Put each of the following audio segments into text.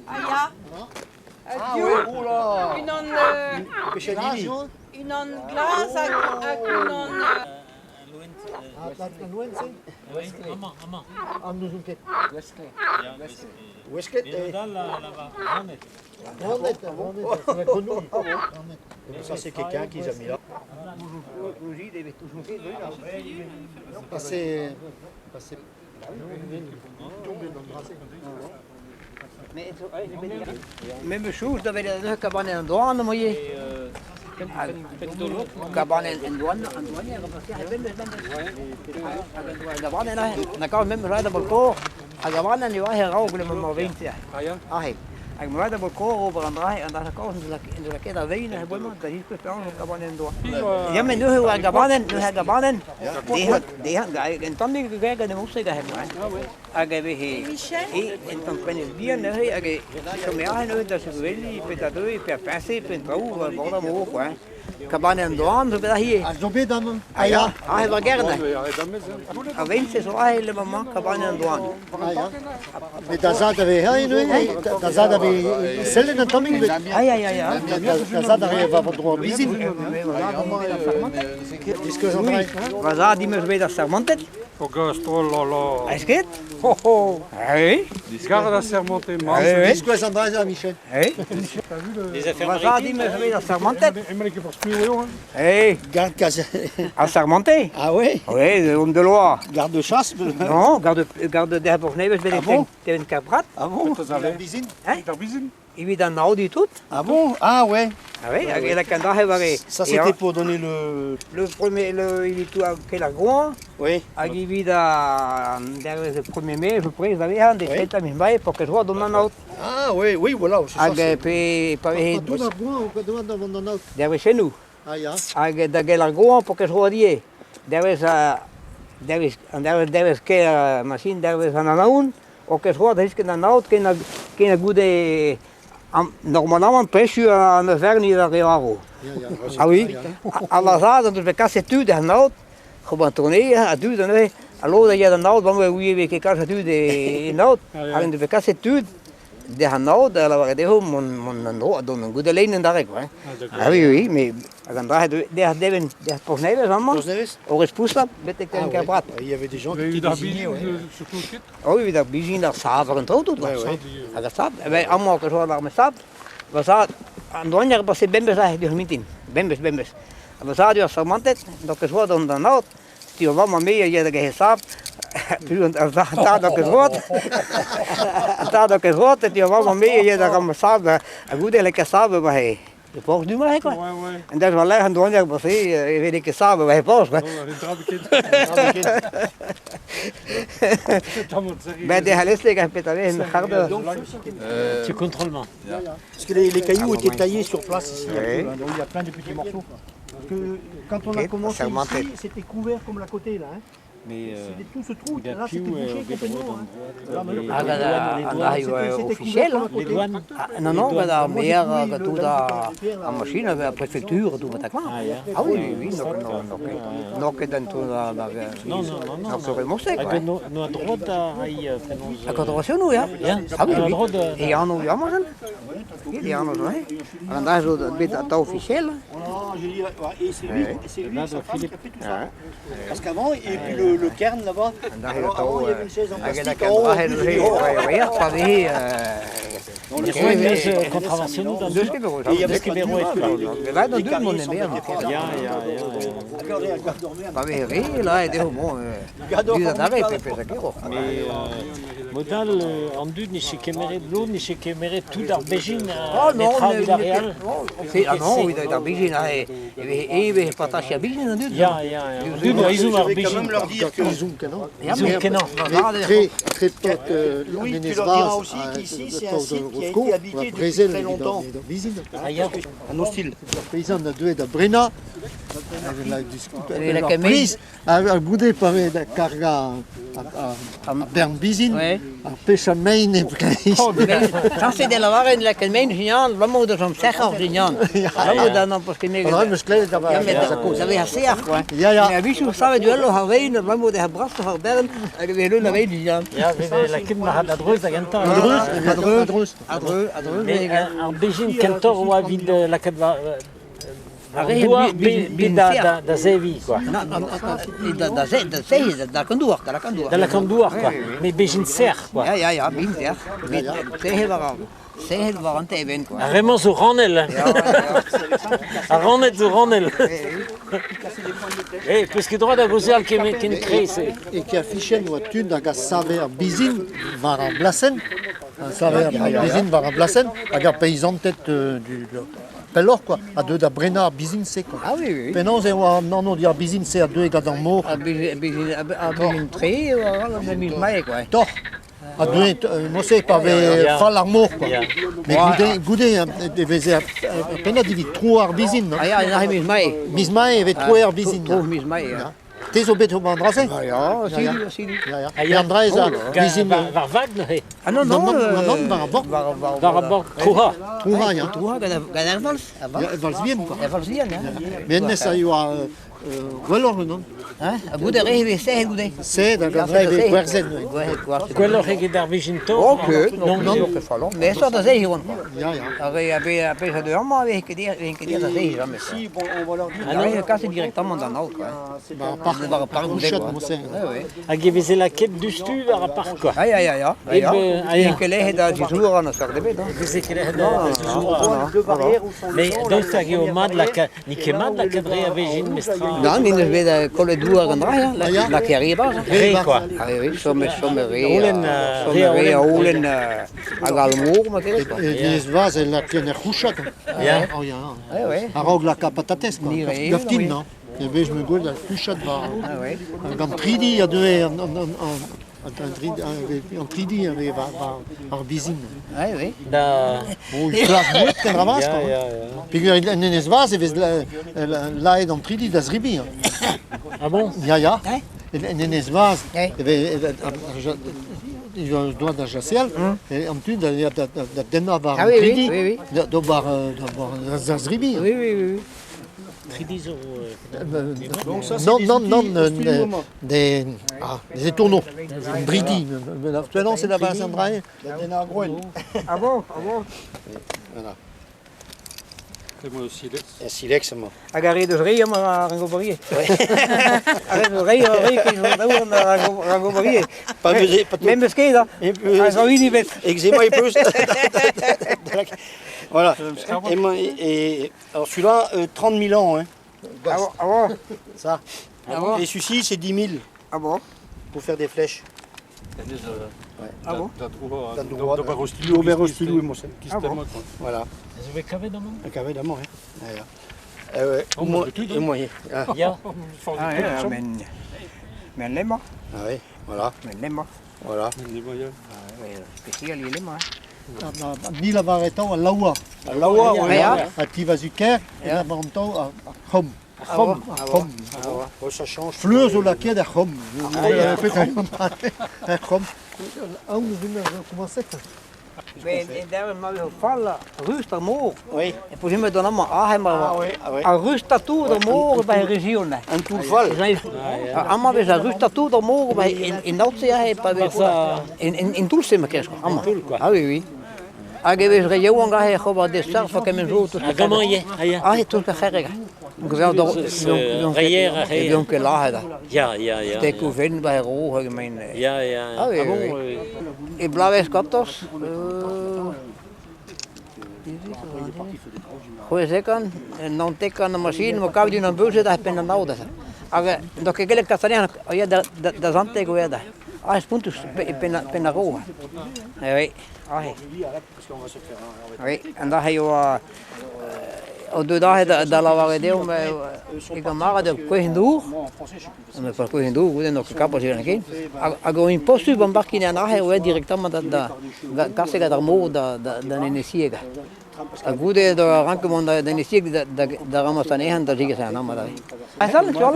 Ah ya. Ah Div. ouais, oh là. Unan, Pêche unan glas hag, hag unan... Ah, an loen-se? Amañ, amañ. Ah, n'ouzon ket. Ya, Wesket, Mais dal là-bas, Raned. Raned, Raned, c'est la grenouille. Raned. Ça, c'est quelqu'un qui les a mis là. Passer... Passer... Même chose, da vez kabanenn an doan moie. Kabanenn an doan, an doan, hag an doan, même rad ar kor, hag a vanen eo aze raok le ma vein-se. Ah ya? Aze. Hag ma rad ar kor ober an dra, an dra kor, en doa ket ar vein, ar boemañ, da diskouez penaos o kabanenn doa. Ya, met neuze oa ar gabanenn, neuze ar gabanenn, dezhañ, dezhañ, un tammig gant an ouzeg a hemañ. Hag e veze Michel? E en tamm prenez bihan neuze hag e chome aze neuze da seveliñ pe da deuiñ pe ar peñse pe an traoù war bord ar mor quoi. Kabanenn an doan zo bet aze. Ah, zo bet amañ. Ah ya, aze war Gerne. Ar vein-se zo aze le maman kabanenn an doan. Ah ya. Met da zad a vez aze neuze, da zad a vez sellet un tammig bet. Ah ya ya ya. Da zad a vez war dro ar bizin. Diskouez an dra. Va zad dimeus bet ar sermantet. O gast, oh là là. Ez ket? Ho ho. Oui. Garde à sermonter, man. Oui, oui. Diskouez an dra, Michel. Oui. Les affaires Va zad maritimes. dimeus bet ar sermantet. Emmerich voor spuwen, jongen. Hey, Garde casse. ar sermanté. Ah ouais? Oui, homme de loi. Garde de chasse. Non, garde garde der Bornevez bet Ah bon? teven kabrat. Ah bon? Dat is alleen. Bizin? Hein? Daar bizin. Evit an aodi tout. Ah bon? Ah ouais. Ah oui, hag e lak an dra war e. Ça c'était pour donner le... Le premier, le, il est tout à quel ar Oui. hag evit a dervez le 1er mai, je prez da vezañ, de Oui. fête a miz mae, pour que joa dont an aot. Ah oui, oui, voilà. c'est ça, Hag c'est- pe, pa vez dervez chenou. Ah ya. Hag da gel ar goan pour que joa die. Dervez a, dervez, an dervez, dervez ker machine, dervez an anaon, o que joa da hisken an aot, ken a, ken a goude am, normalement prechu an verni da re aro. Ya, ya. Ah oui, a la zad, an deus bet kaset tud an aot, c'ho an tournée, a dud an neuze, a lod a ya d'an aot, ban oa ouie ket kalz a dud e en aot, hag an deus bet kaset tud de an aot, a lavaret dezho mon, mon an dro, a don an goude lein an darek, quoi. Ah oui, oui, mais hag an dra de deven, de porznevez amañ, Poznevez? o respousla, betek Ah ah, ouais. kabrat. Il y avait des gens qui We étaient daar désignés, bizin, ouais. surtout ket. Oh, evit ar bizin ar sav an traoù tout, Ouais, ouais. Hag ar sab, eh ben, amañ ket joa ar me sab, va zad, an doagner basse bembez a dur mintin, bembez, bembez. Ha va zad eo ar sarmantet, donc ket joa d'an d'an aot, ti o vamm me a ya da ge sab, pu an ar tad ket joa, an tad ket joa, ti o vamm me a ya da gant sab, a goude le ket sab ba he. De porzh du ma he, quoi. Ouais, ouais. En dat wel erg an doagner basse, e weet ik ket sab ba he porzh, quoi. Oh, dat is bekend. Dat moet zeggen. Ben de halesleg a pet a vez en garde. Tu contrôlement. Parce que les cailloux étaient taillés sur place ici, un Oui. peu, hein, donc il y a plein de petits morceaux. Parce que quand on a Ok, commencé sermenté. ici, c'était couvert comme l'à côté là. Hein. Mais C'était tout ce trou, il a là c'était piou, bouché complètement. Hein. Là, maintenant, Ah, gant an dra c'était- eo c'était officiel, couvert comme hein. à côté. les douanes. Ah, non, non, gant ar maire, gant tout a, a machine, a préfecture, tout bat Ah, ya. Ah oui, oui, oui, non, non, non, non, ket an tout a, Non, non, non, non. non, ket remosek, Hag ouais. no, no a droit da rai penaos... A contravention, nous, ya. Ya, Ah oui, no a oui. droit da... E anv eo amañ, E anv zo, hein. Hag an dra zo bet a ta officiel. Voilà, j'ai dit, ouais, et c'est lui, et c'est lui, Là, sa donc, femme qui Philippe. a fait tout ça. Parce qu'avant, et puis le cairn là-bas, An dra alors, eo avant il y avait une chaise en Hag plastique lak en an haut, dra en eo plus, j'ai dit, oh. eo, pa vez... Non, les Rouen les- eus les- contravention dans Deus ket eo, Et il y avait Deus ket pas de eo, mur, les- Mais va, les dans deux, carriers mon aimé, s'embêtaient pas. Ya, ya, ya, ya. Regardez, un garde-dormeur. Pa vez re, là, e dezho, bon, Garde-dormeur. du da dare, pe pezh a gero. Mais modal an dud ne che kemeret lo, ne che kemeret tout ar bejin Oh non, netra ne- evit ar ne- real. C'est- Ah non, evit ar bijin, ah, e e vez patach ar bijin an dud. Ya, ya, ya. An dud oa izoum Je ar vais quand bejin. même leur dire que Ya, Izoum mais- kenañ. Très, très pote, Louis, tu leur diras aussi qu'ici, c'est un site qui a été habité depuis très longtemps. Ah, ya. Un hostile. Ar paysan a deuet da Brena, E la Priz, ar goude pa vez da kargañ ar bern bizin, ar pech a mein e Breizh. Sañset e lavaren lakaat mein Junian, abalamour da chom sec'hoc'h Junian. Abalamour da n'am peus ket me. An dra 'm eus klevet da Ya, met da kozh. da vezañ sec'h, quoi. Ya, ya. Mais a-wechoù savet gwelloc'h ar vein, abalamour da brasoc'h ar bern, hag e vez leun a vein Junian. Ya, vez lakaet marc'had a-dreuz da gentañ. A-dreuz, A-dreuz, a-dreuz. A-dreuz, a-dreuz. Mais ar bezhin kentoc'h oa evit lakaat war Ar war re douar pe da da zeviñ quoi. Non, non, da da da zeviñ, da lakaat an douar, da lakaat an douar. Da lakaat an douar quoi. Mais bezhin sec'h quoi. Ya, ya, ya, bezhin sec'h. Sec'het war sec'het war an tevenn quoi. Ar re-mañ zo ranell. Ar raned zo ranell. Eh, peus ket droit da gaozeal ken ken kre-se. E Kerfichenn oa tud hag a save ar bizhin war ar blasenn, a save ar bizhin war ar blasenn, hag ar peizanted du pelloc'h quoi, a deu da brenañ ar bizhin-se quoi. Ah oui, oui. Penaos e oa an anv ar bizhin-se a deue gant ar mor? Ar bizhin, ar bizhin tre e oa ar miz Mae quoi. Torr a deue mod-se pa vez fall ar mor quoi. Mais goude, goude e veze ar pennad evit tro ar bizhin. Ah ya, en miz Mae. Miz Mae e vez troet ar bizhin. Tro miz Mae, ya. Te zo bet ober an dra-se? Ah ya, si, si. Ya, ya. Ya, an dra ez a bizhin... War vag neuze? Ah non, non, non, non, war ar bord. War ar bord, trouha. Trouha, ya. Trouha, gant ar valz. Ya, valz vihan, quoi. Ar valz vihan, ya. Mais hennezh a yoa gwelloc'h, non? Hein? Ha goude re e vez sec'het goude. Sec'het, hag an dra e vez gwerzhet. Gwelloc'h eget ar vezhin torr? Ok, non, non, non, ket fall. Mais sort da zehiñ oan, quoi. Ya, ya. Ar re, ar pezh a deu amañ, a vez ket dir da zehiñ jamais. Si, bon, on va leur dire. Ah non, kaset directement d'an aod, quoi. War ar park. War ar park goude, quoi. Hag e veze lakaet diouzhtu war ar park, quoi. Ah, ya, ya, ya. Eh ben, ah, ya. Veze ket lec'het da zizourañ na seurt ebet, hein. Veze ket lec'het da zizourañ. Mais daoust hag eo mat lakaat... N'eo ket mat lakaat re a vezhin mestra. Nann, int eus bet kollet douar an dra, hein, lakaet re e-barzh. Re, quoi. Ah oui, oui, chom, chom re, Holen, chom re a re a holen. holen hag al mor, ma kerez, quoi. E vez vaz e lakaen er c'houchad. Ya. Oh, ya. Ouais, ouais. A-raok lakaat patatez, quoi. Ni re, Gaftin, oui. non? E vez me gwell da c'houchad war... Ah, ouais. Gant tridi a deue an, an, an, an, an tridi a vez war, war ar bizin. Ouais, oui. Da... Bon, il klas boued ken ravaz, Ya, quoi. ya, ya. Peogwir en enez vaz e vez laet an tridi da zribi. Hein. Ah bon? Ya, ya. Ouais. En enez vaz Ouais. e vez doa da jaseal, e an tu da, da, da, da dennañ war Ah an oui, oui, tridi, oui, oui. da- d'ober da zribi. Oui, oui, oui, oui. Tridi zo... Donc ça, c'est Non, des non, outils non, au studio, moi. des, ah, des étourneaux, un dridi. Maintenant, c'est la base, André. La dennañ ar groen. Ah bon, ah bon. Voilà. C'est moi aussi, silex. Un silex, moi. Hag ar re deus re amañ ar rangobarie. Ar re deus re, re ket zo daouarn ar rangobarie. Pas besoin, pas tout. Memes ket, hein. Et puis, Ar zo hini bet. Eczéma, il peut. Voilà. Et, moi, et alors celui-là, 30 000 ans. Hein. Ah bon, ah bon. Ça. Ah bon. Et celui-ci, c'est 10 000 Ah bon. pour faire des flèches. Ah bon. Da droa, Da droa, d'ober ostilhoù. D'ober ostilhoù, moi, c'est. Qui Ah bon. quoi. Voilà. Ez vez kavet amañ? Un carré d'amour, hein. Voilà. Ouais. Oh, Moi, mais tout, et moi, ah. Ya. Ah, ya, men men lemañ, Ah oui, voilà, men lemañ. voilà. Ah, ouais, spécial eo lemañ. Ni lavar etao a laoua. Ah, Laoua, ouais. Ya. A ti va zuker, e lavar an tao a c'hom. Ah bon, ah bon. C'hom. Oh, ça change. Fleur zo lakaet ar c'hom. Ah, ya. Ar c'hom. Aon eus un ar komañset. Men en ma vez o fall rust ar mor. Oui. E po me don amañ aze ma Ah oui, ah oui. Ar rust a tout ar mor ba region. Un tout fall. Amañ vez ar rust a tout ar mor ba en Noordzee aze pa vez en en en Toulse ma kerz quoi. Amañ. Toul, quoi. Ah oui oui. Hag e vez re yaouank aze c'hober des sarf ha kement zo tout. Hag amañ ivez, ah ya. Aze tout ka c'herreg. Reier a reier. Donc lazhet da. Ya, ya, ya. Te kouven ba ro hag mein. Ya, ya. Ah oui, Ah bon, oui, E blavez 14. C'hwezekan, naontekan ar machine, ma kavet un an beuzet a penn an aod. Hag doh ket gellet kastaner a ya da da zanteg o ya da. Ah, spontus e penn penn ar ro. Eh oui. Ah. Oui, an da eo O deuet aze da lavaret deomp e gamarad ur kouezh-dour, met pas kouezh-dour goude n'oc'h ket kapabl da ken, hag o imposubl embarkiñ an aze oa direktamant da kaset gant ar mor da Enez-Sieg. Ha goude da rank mont da Enez-Sieg da ramasañ anezhañ da zegas an amañ aze. Aze, tu vois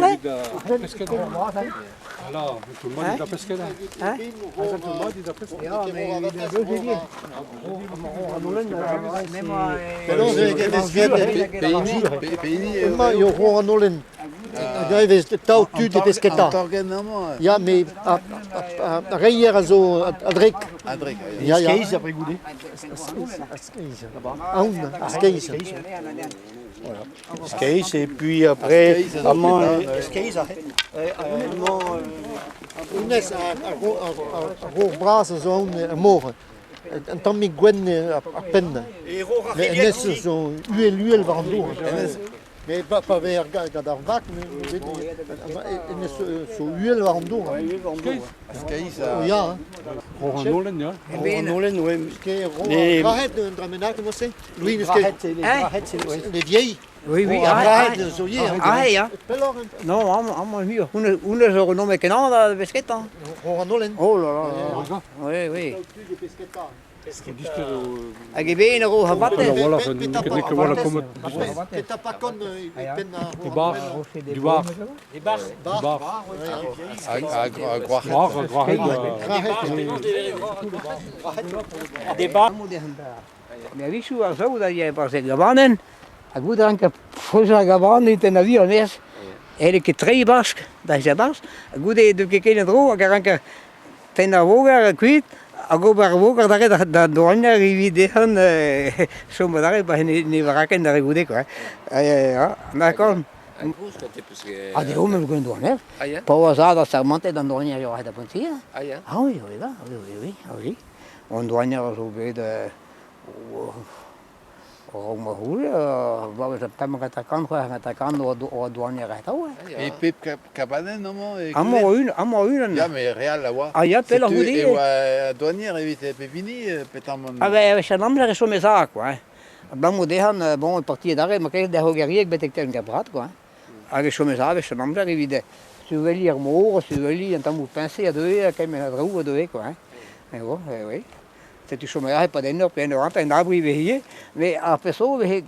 Voilà, tout le monde da pesketa. Hein? Tout le monde da pesketa. Penaos e vez graet Emañ eo ro an holen. Hag e vez tav tud e pesketa. An torgenn amañ. Ya, met ar reier a zo a-drek. A-drek, ya. Ya, Skeiz après goude. Ar skeiz. Aon, ar skeiz. Skeiz, et puis après, amañ... Skeiz, amañ... Honnezh, ar roc'h bras a zo aon er mor. Un tammig gwenn ar penn. Met hennezh zo uhel-uhel war an dour. Mais pa vez gant ar vag, hennezh zo uhel war an dour. Skeiz, Oh ya. Hein. Roh an holen, ya. Roh an holen, ouais. Les Grahet, un dra bennak, moi-se. Louis, n'eus ket. Les vieilles. Oui, oui, Ar ah, Grahet zo ivez. ah, ya. Pelloc'h, Non, amañ muioc'h. Honnezh zo renommé kenañ da besketa. Roh an holen. Oh là là là. Oui, oui. Hag e ben ro habatet. Voilà, voilà comment. Peta pakon e penn ar Du bar, du bar, Des bar. du bar. A Bar, Des bar. Me a-wechoù ar saout a ya e-barzh e gabanenn, ha goude rank freuzhañ ar gabanenn evit en avion er-maez. N'helle ket treiñ e-barzh, da e-barzh, ha goude ne deu ket ken en-dro hag a rank tennañ ar voger kuit hag ober ar voger adarre da doaniañ evit dezhañ chom adarre ba ne varakenn adarre goude quoi. Ya, d'accord. Ah, deomp em gant douanier. Ah ya? Pa oa zad ar sarmanted an douanier eo aet da Pontier. Ah ya? Ah oui, oui, oui, oui, oui, ah oui. An douanier a zo bet raok ma c'houl, bloavezh ar pemp hag hanter-kant, c'hwec'h hanter-kant oa douanier atav. E pep kabanenn amañ? Amañ o-unan, amañ o-unan. Ya, met re all a oa. Ah ya, pelloc'h goude. E oa douanier evit pep hini, petamant. Ah ben, e an amzer e chome za, quoi. Hein. Abalamour dezhañ, bon, e partiet arre, ma ket da Gerieg betek tel Brad, quoi. Hag e chome za, wech an amzer evit suveliñ ar mor, suveliñ an tammoù peñse a deue, kement a draoù a deue, quoi. Hein. Et bon, oui. Setu chom aze e-pad en ur pe en ur hanter, en abri vez ivez, met ar pezh zo veze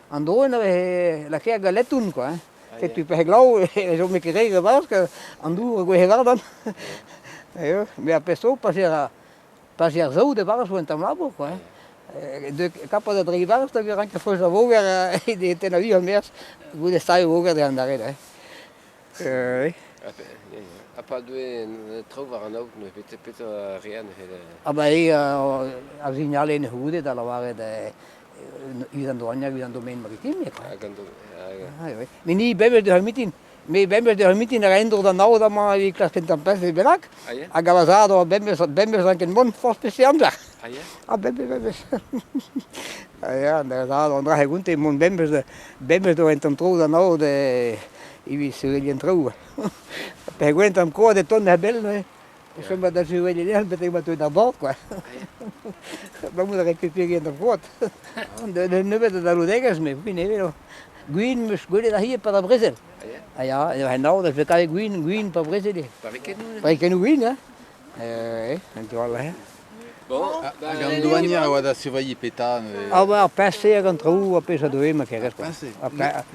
an doen a veze lakaet galetoun quoi. Hein. Setu pe glav e chome ket re e-barzh, an dour a gouezhe warnon. Met ar pezh zo, pa 'z ar saout e-barzh oa un tamm labour quoi. Hein. Kapat da dreiñ e-barzh da rank freuz ar voger e tennañ vi er-maez goude stag voger dre an dared. Hein. Ha pa doe traoù war an aod neuze, petra a rea neuze? Ah ba eo ar signale en goude da lavaret evit an douanier, evit an domaine maritime. Quoi. Ah, oui. Met ni bemdez deus ar mitin. Me bemdez deus ar mitin a ra en-dro d'an aod amañ evit klask un tamm peñse bennak. Ah, ya? Hag a va zad oa bemdez, bemdez ranket mont forzh peseurt amzer. Ah, ya? Ah, bemdez, bemdez. Ah, ya, da zad an dra gonte mont bemdez, bemdez d'ober un tamm tro d'an aod evit sevel an traoù. Pe gwent am koad e tont a-bell neuze. E chom da sevel e betek ma teu d'ar bord quoi. Abalamour da rekuperiñ an tamm koad. Nebeut a dalvoudegezh met gwin eo. Gwin 'm eus gwelet aze e-pad ar brezel. Ah ya, en aod a vez kavet gwin, gwin pa brezel eo. Barrikennoù? Barrikennoù gwin, hein. En tu all, hein. Bon, Hag an douanier a oa da surveilliñ petra neuze? Ah ba ar peñse hag an traoù, ar pezh a deue ma kerez quoi. Ar peñse. Ar